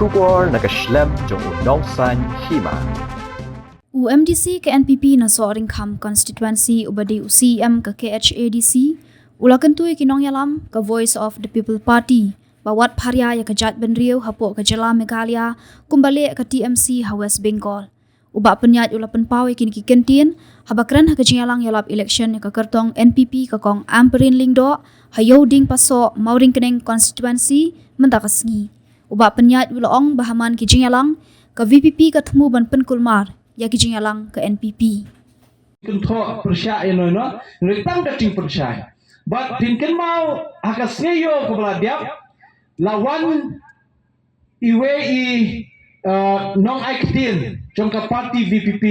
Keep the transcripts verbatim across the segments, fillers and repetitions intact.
Khubor na ka shlem jong u nongsaiñ hima. U M D C ka N P P na Sohryngkham constituency uba dei u C E M ka K H A D C u la kyntu ïa ki nongïalam ka Voice of the People Party ba wat pharia ïa ka jaitbynriew hapoh ka jylla Meghalaya kumba leh ka T M C ha West Bengal. U Bah Pynïaid u la pynpaw ïa kine ki kyntien haba kren ha ka jingïalang ïalap election ïa ka kyrtong N P P ka Kong Ampareen Lyngdoh ha Ïewdieng Pasoh, Mawryngkneng constituency mynta ka sngi. U Bah Pynïaid u la ong ba ha man ki jingïalang ka V P P ka thmu ban pynkulmar ïa ki jingïalang ka N P P. Kynthoh pyrshah ïa no ïa no, hynrei tang ka jingpynshai. Bad phin kynmaw ha ka sngi ïew kaba la dep la wan iwei i, uh, nongai ktien jong ka party V P P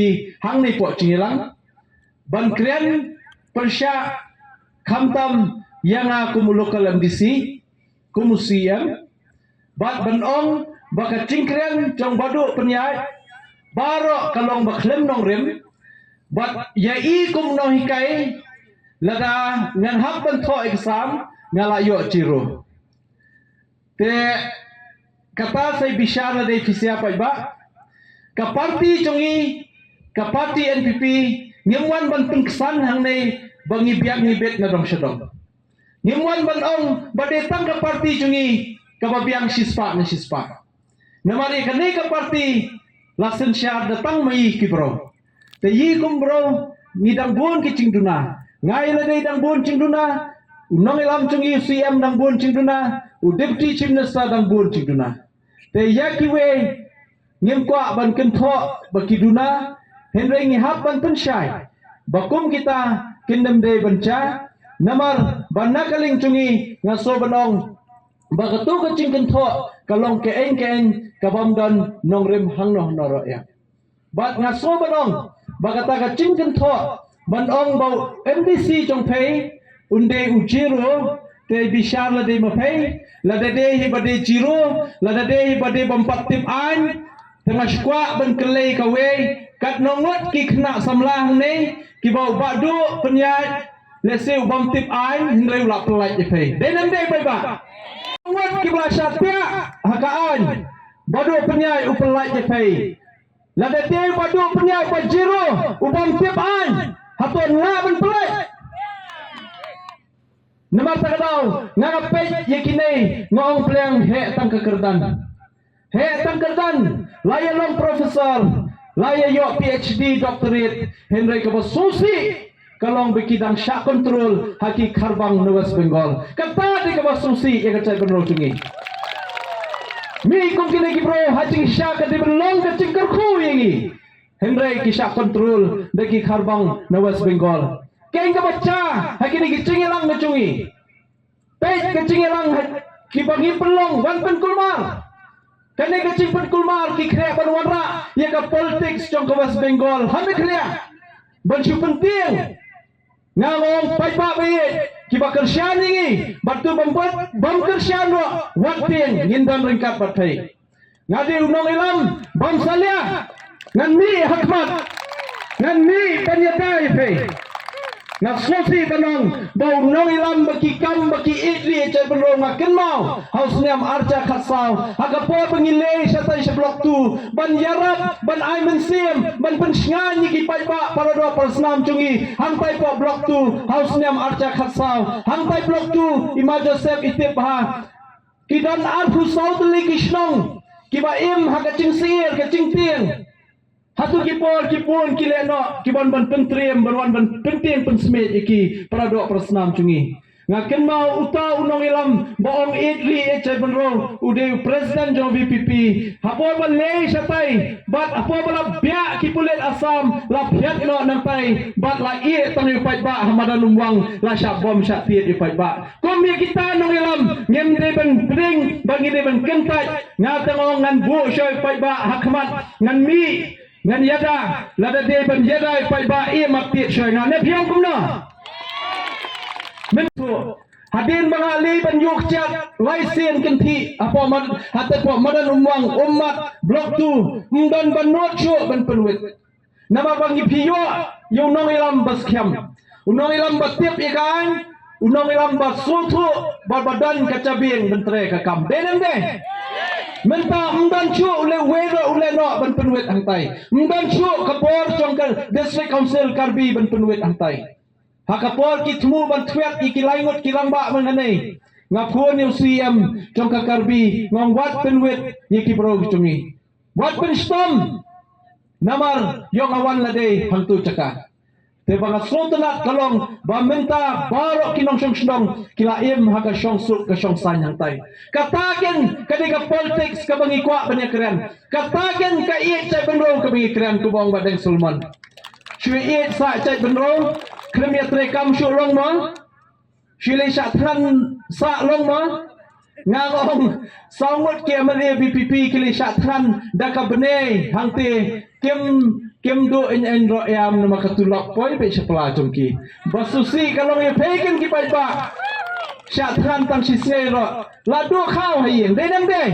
hangne hapoh jingïalang ban kren pyrshah khamtam ïa nga kum u local M D C, kum u C E M, bad ban ong ba ka jingkren jong Bah Pynïaid baroh ka long ba khlem nongrim, bad ïa i kum u nonghikai lada ngan hap ban thoh exam nga la ïoh zero. Te kata sa i bishar lada i phi sngap paidbah. Ka party jong ngi, ka party N P P, ngim wan ban pynksan hangne ba ngi biang ngi bit na dong sha dong. Ngim wan ban ong ba dei tang ka party jong ngi kaba biang shispah na shispah. Namar ïa kane ka party la synshar da tang ma i ki bro. Te i kum bro ngi dang bun ki jingduna. Nga i la dei dang bun jingduna. U nongïalam jong i u C M dang bun jingduna. U Deputy Chief Minister dang bun jingduna. Te ïa kiwei ngim kwah ban kynthoh ba ki duna, hynrei ngi hap ban pynshai ba kum kita kin ym dei ban jia. Namar ba na ka liang jong ngi nga sngew ban ong ba kato ka jingkynthoh ka long ka eng ka eng ka bym don nongrim hangno hangno ruh ïa. Bad nga sngew ban ong ba kata ka jingkynthoh ban ong ba u M D C jong phi un dei u zero, te bishar lada dei ma phi, lada dei hi ba dei zero, lada dei hi ba dei bym pat tip aiñ. Te nga sngewkwah ban kylli kawei, katno ngut ki khynnah samla hangne kiba u Bah Pynïaid lehse u bym tip aiñ hynrei u la pyllait ïa phi? Dei ne ym dei paidbah? Ngut kiba la shah thiah ha ka aiñ, Bah Pynïaid u pyllait ïa phi. Lada dei Bah Pynïaid ba zero, u bym tip aiñ, hato nga ban pyllait? Namar kata ka daw nga nga peit ïa kine nga ong pliang heh tang ka kyrdan. Heh tang kyrdan, la ïa long professor, la ïa ïoh P H D doctorate, hynrei kaba sngewsih ka long ba ki dang shah control ha ki kharbang na West Bengal. Kata dei kaba sngewsih ïa ka jaitbynriew jong ngi. Mih kum kine ki bro ha jingshisha ka dei ban long ka jingkyrkhu ïa ngi. Hynrei ki shah control da ki kharbang na West Bengal. Keiñ kaba jia ha kine ki jingïalang na jong ngi. Peit ka jingïalang ha kiba ngi pynlong wan pynkulmar. Kane ka jingpynkulmar ki khreh ban wanrah ïa ka politics jong ka West Bengal ha Meghalaya ban shu pyntieng. Nga ong paidbah ba ïeit, kiba kyrshan ïa ngi bad tu bym, bym kyrshan ruh, wat tieng, ngin don ryngkat bad phi. Nga dei u nongïalam bym salia. Ngan mih ha khmat, ngan mih ban ïada ïa phi. Nga sngewsih ban ong ba u nongïalam ba ki kam ba ki ïeit ri ïeit jaitbynriew, nga kynmaw ha u snem arhajar khatsaw ha ka por ba ngi leit shatai sha Block two ban ïarap, ban ai mynsiem, ban pynshngaiñ ïa ki paidbah paradoh parasnam jong ngi hangtai hapoh Block two ha u snem arhajar khatsaw. Hangtai Block two i Ma Joseph i tip bha. Ki don arphew saw tylli ki shnong kiba im ha ka jingsyier ka jingtieng. Hato ki por ki pun ki leh noh ki ban ban pyntriem, ban wan ban pyntieng pynsmiej ïa ki paradoh parasnam jong ngi? Nga kynmaw uta u nongïalam ba ong ïeit ri ïeit jaitbynriew u dei u president jong VPP. Hapoh ba leit shatai bad hapoh ba la biah ki pulit Assam, la phiat noh nangtai bad la ïeh tang ïa u paidbah ha madan Umwang, la shah bom shah tied ïa u paidbah. Kum ïa kita nongïalam ngim dei ban pdeng ba ngi dei ban kyntait. Nga te nga ong ngan buh shuwa ïa u paidbah ha khmat, ngan mih, ngan ïada, lada dei ban ïada ïa u paidbah, ïeh mat tied shuwa ïa nga. Ne phi ong kumno? Mynta hadien ba nga leit ban ïuh kjat lai sien kynthih hapoh mad-, hapoh madan Umwang, Ummat, Block two, ym don ba nud shuh ban pynwit. Namar ba ngi phi ïoh ïa u nongïalam ba skhem, u nongïalam ba tip ïa ka aiñ, u nongïalam ba sngewthuh, ba, ba don ka jabieng ban trei ka kam. Dei ne ym dei? Mynta ym don shuh u leh wei ruh u leh noh ban pynwit hangtai. Ym don shuh ka bor jong ka District Council Karbi ban pynwit hangtai. Ha ka por ki thmu ban thwet ïa ki lai ngut ki rangbah mynhynne, nga phone ïa u C M jong ka Karbi, nga ong wat pynwit ïa ki briew ki jong ngi. Wat pynshitom. Namar ïoh nga wan lade hangtu jaka. Te ba nga sngewtynnat ka long ba mynta baroh ki nongshong shnong ki la im ha ka shongsuk ka shongsaiñ hangtai. Kata keiñ ka dei ka politics kaba ngi kwah ban ïakren. Kata keiñ ka ïeit jaitbynriew kaba ngi kren, kumba ong Bah Deng Solomon. Shu ïeit sah jaitbynriew, khlem ïatrei kam shuh long mo. Shu leit shah thngan sah long mo. Nga ong saw ngut ki M L A V P P ki leit shah thngan da ka bnai hangte, kim, kim duh ïeng ïeng ruh ïam namar ka tulop poi beit sha pla jong ki. Ba sngewsih ka long ïa phi keiñ ki paidbah. Shah thngan tang shisngi ruh la duh khaw ha ïing, dei ne ym dei?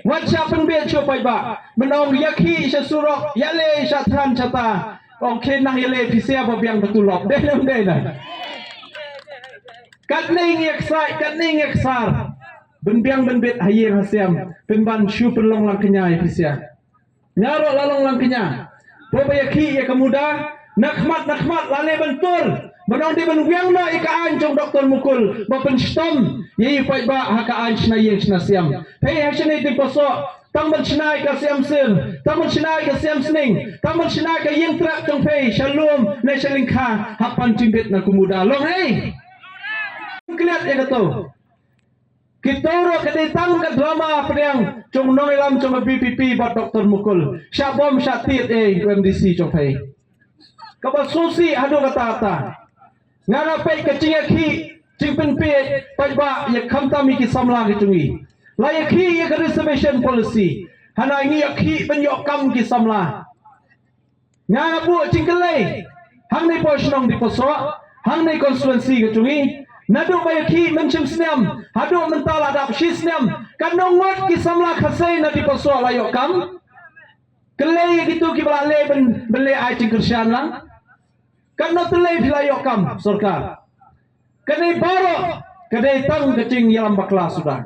Wat shah pynbeit shuh paidbah. Mynta ong ïakhih sha surok, ïaleh shah thngan shata. Ong khie nang ïaleh phi sia ba biang ka tulop, dei ne ym dei na? Katne ngi ïaksaid, katne ngi ïaksar. Ban biang ban beit ha ïing ha sem, pynban shu pynlong lang kñia ïa phi sia. Nga ruh la long lang kñia. Ba ba ïakhih ïa ka muda, na khmat na khmat la leh ban tur. Ban ong dei ban wiang noh ïa ka aiñ jong Doktor Mukul ba pynshitom ïa i paidbah ha ka aiñ shna ïing shna sem. Phi ha shane Deipasoh, tang ban shna ïa ka sem sir, tang ban shna ïa ka sem sning, tang ban shna ïa ka ïing trep jong phi sha lum ne sha lyngkha, hap ban jingbit na ka muda. Long hei. Klet ïa kato. Kito ruh ka dei tang ka drama pdiang jong nongïalam jong ka V P P bad Doktor Mukul. Shah bom shah tied eh u M D C jong phi. Kaba sngewsih haduh katta katta. Nga nga peit ka jingïakhih jingpynpeit paidbah ïa khamtam ïa ki samla ki jong ngi. La ïakhih ïa ka reservation policy. Hana ngi ïakhih ban ïoh kam ki samla. Nga nga buh jingkylli hangne poh shnong Deipasoh, hangne constituency ka jong ngi. Naduh ba ïakhih mynshem snem haduh mynta la dap shi snem, katno ngut ki samla Khasi na Deipasoh la ïoh kam? Kylli ïa kito kiba la leh ban, ban leh ai jingkyrshan lang. Katno tylli phi la ïoh kam sorkar? Kane baroh ka dei tang ka jingïalam bakla suda.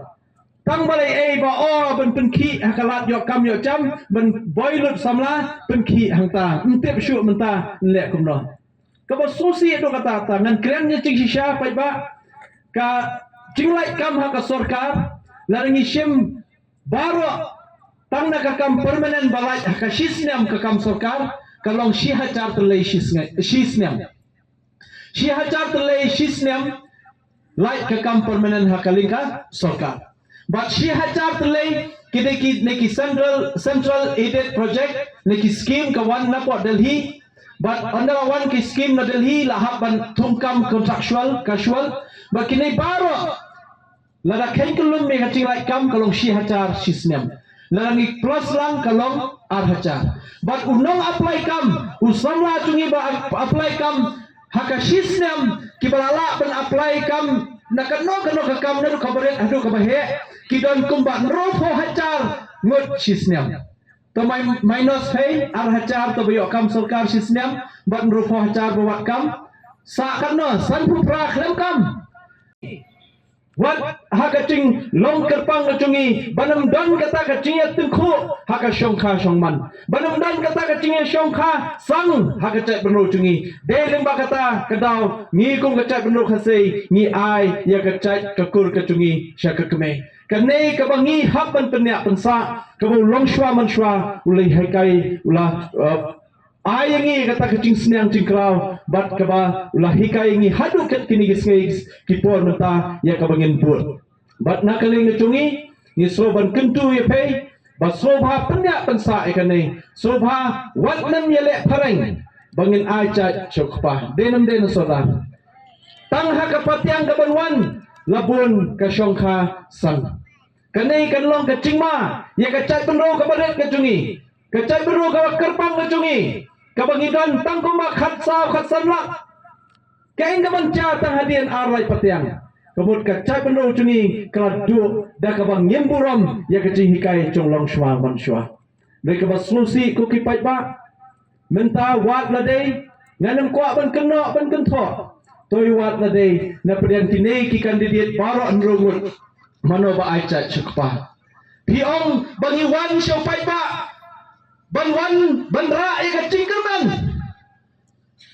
Tang balei ei ba o ban pynkhih ha ka lad ïoh kam ïoh jam, ban boi lut samla pynkhih hangta. Ym tip shuh mynta yn leh kumno. Kaba sngewsih haduh katta katta, ngan kren ïa jingshisha paidbah. Ka jinglait kam ha ka sorkar, lada ngi shim baroh tang na ka kam permanent ba lait ha ka shi snem ka kam sorkar, ka long shi hajar tylli shi snge-, shi snem. Shi hajar tylli shi snem lait ka kam permanent ha ka lyngkha sorkar. Bad shi hajar tylli ki dei ki, ne ki central, central aided project, ne ki scheme ka wan na pdeng Delhi. Bad ynda la wan ki scheme na Delhi la hap ban thung kam contractual, casual. Bad kine baroh lada kheiñ kyllum ïa ka jinglait kam ka long shi hajar shi snem. Lada ngi plus lang ka long ar hajar. Bad u nong apply kam, u samla jong ngi ba ap-, apply kam ha ka shi snem, kiba la lah ban apply kam na kano kano ka kam naduh kaba rit haduh kaba heh, ki don kumba hynriewphew hajar ngut shi snem. To mai-, minus phi ar hajar to ba ïoh kam sorkar shi snem bad hynriewphew hajar ba wad kam. Sa katno, sanphew phra khlem kam. Wat ha ka jinglong kyrpang ka jong ngi ban ym don kata ka jingïatyngkhuh ha ka shongkha shongman, ban ym don kata ka jingïashongkha sang ha ka jaitbynriew jong ngi. Dei lyngba kata ka daw ngi kum ka jaitbynriew Khasi ngi ai ïa ka jait ka kur ka jong ngi sha ka kmie. Kane kaba ngi hap ban pynïap pynsah, kaba u longshuwa manshuwa u la hikai, u la, uh, ai ïa ngi kata ka jingsneng jingkraw bad kaba u la hikai ïa ngi haduh kat kine ki sngi ki por mynta ïa kaba ngin bud. Bad na ka liang ka jong ngi, ngi sngewbha ban kyntu ïa phi ba sngewbha pynïap pynsah ïa kane, sngewbha wat nym ïaleh phareng ba ngin ai jait sha u kpa. Dei ne ym dei na sordar? Tang ha ka patiang kaban wan la bun ka shongkha sang. Kane kan long ka jingma ïa ka jaitbynriew kaba rit ka jong ngi, ka jaitbynriew kaba kyrpang ka jong ngi, kaba ngi don tang kumba khatsaw khatsan lak. Ka ïing kaban jia tang hadien ar lai patiang. Ka mut ka jaitbynriew jong ngi ka la duh da kaba ngim burom ïa ka jinghikai jong longshuwa manshuwa. Dei kaba sngewsih ko ki paidbah. Mynta wat la dei, ngan ym kwah ban kynnoh ban kynthoh. Toi wat la dei na pdeng kine ki candidate baroh hynriew ngut, mano ba ai jait sha u kpa? Phi ong ba ngi wan sha u paidbah ban wan ban rah ïa ka jingkyrmen,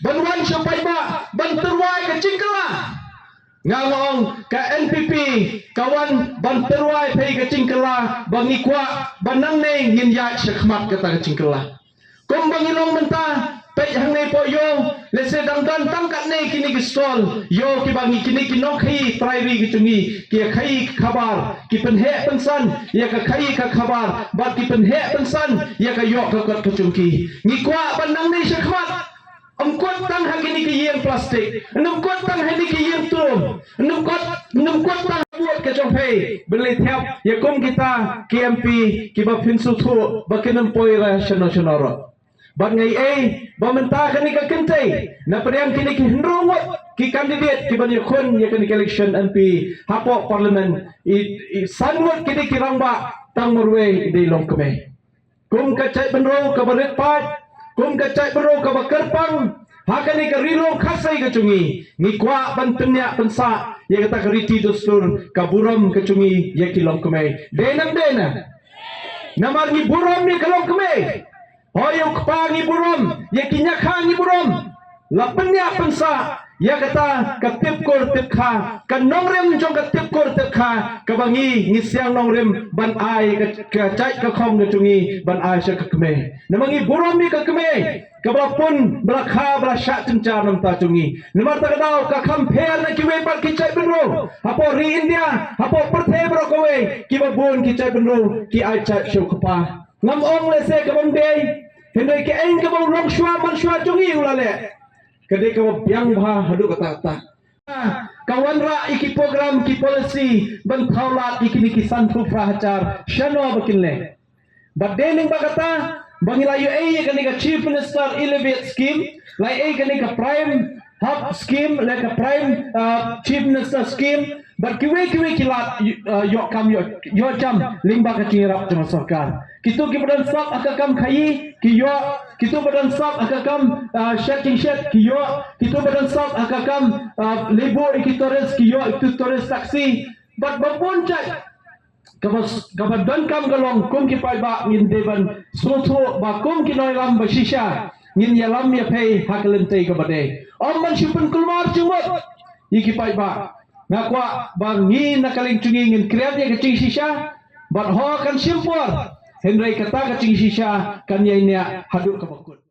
ban wan sha u paidbah ban tyrwa ïa ka jingkylla. Nga ong ka N P P ka wan ban tyrwa ïa phi ka jingkylla ba ngi kwah ba nangne ngin ïaid sha khmat kata ka jingkylla. Kumba ngi long mynta, peit hangne hapoh ïew, lehse dang don tang katne kine ki stall ïew kiba ngi, kine ki nongkhaïi trai ri ki jong ngi ki ïa khaïi ka khabar, ki pynheh pynsan ïa ka khaïi ka khabar bad ki pynheh pynsan ïa ka ïoh ka kot ka jong ki. Ngi kwah ba nangne sha khmat, ym kut tang ha kine ki ïing plastik, ym kut tang ha kine ki ïing tum, ym kut, ym kut tang ha bud ka jong phi ban leit thiap ïa kum kita ki M P kiba phin sngewthuh ba kin ym poi ra shano shano ruh. Bad nga ïeit ba mynta kane ka kynthei, na pdeng kine ki hynriew ngut ki candidate kiban ïakhun ïa kane ka election M P hapoh Parliament, i, i san ngut kine ki rangbah tang marwei i dei longkmie. Kum ka jaitbynriew kaba rit paid, kum ka jaitbynriew kaba kyrpang ha kane ka Ri Lum Khasi ka jong ngi, ngi kwah ban pynïap pynsah ïa kata ka riti dustur, ka burom ka jong ngi ïa ki longkmie. Dei ne ym dei? Namar ngi burom ïa ki longkmie. Hooid, ïa u kpa ngi burom, ïa ki ñiakha ngi burom. La pynïap pynsah ïa kata ka tip kur tip kha, ka nongrim jong ka tip kur tip kha kaba ngi, ngi siang nongrim ban ai ka, ka jait ka khong ka jong ngi ban ai sha ka kmie. Namar ngi burom ïa ka kmie kaba la pun, ba la kha, ba la shah jynjar na ka bynta jong ngi. Namar kata ka daw ka kham pher na kiwei pat ki jaitbynriew hapoh ri India, hapoh pyrthei baroh kawei, kiba bun ki jaitbynriew ki ai jait sha u kpa. Ngam ong lehse ka bym dei, hynrei kaei kaba u nongshuwa manshuwa jong ngi u la leh, ka dei kaba biang bha haduh katta katta. Ka wanrah ïa ki program, ki policy ban thaw lad ïa kine ki sanphew phra hajar shano ba kin leh. Bad dei lyngba kata ba ngi la ïohi ïa kane ka Chief Minister Elevate Scheme, la ïohi kane ka Prime Hub Scheme, la ka Prime, uh, Chief Minister Scheme, bad kiwei kiwei ki lad, uh, ïoh kam, ïoh, ïoh jam lyngba ka jingïarap jong ka sorkar. Kito kiba don sap ha ka kam khaïi ki ïoh, kito ba don sap ha ka kam, uh, shet jingshet ki ïoh, kito ba don sap ha ka kam, uh, leit buh ïa ki tourist ki ïoh, ïa ki tourist taxi. Bad ba bun jait kaba, kaba donkam ka long kum ki paidbah ngin dei ban sngewthuh ba kum ki nongïalam ba shisha ngin ïalam ïa phi ha ka lynti kaba dei. Ym ban shu pynkulmar jingmut ïa ki paidbah. Nga kwah ba ngi na ka liang jong ngi ngin kren ïa ka jingshisha bad hooid kan shim por, hynrei kata ka jingshisha kan ïai ñiah haduh kaba kut.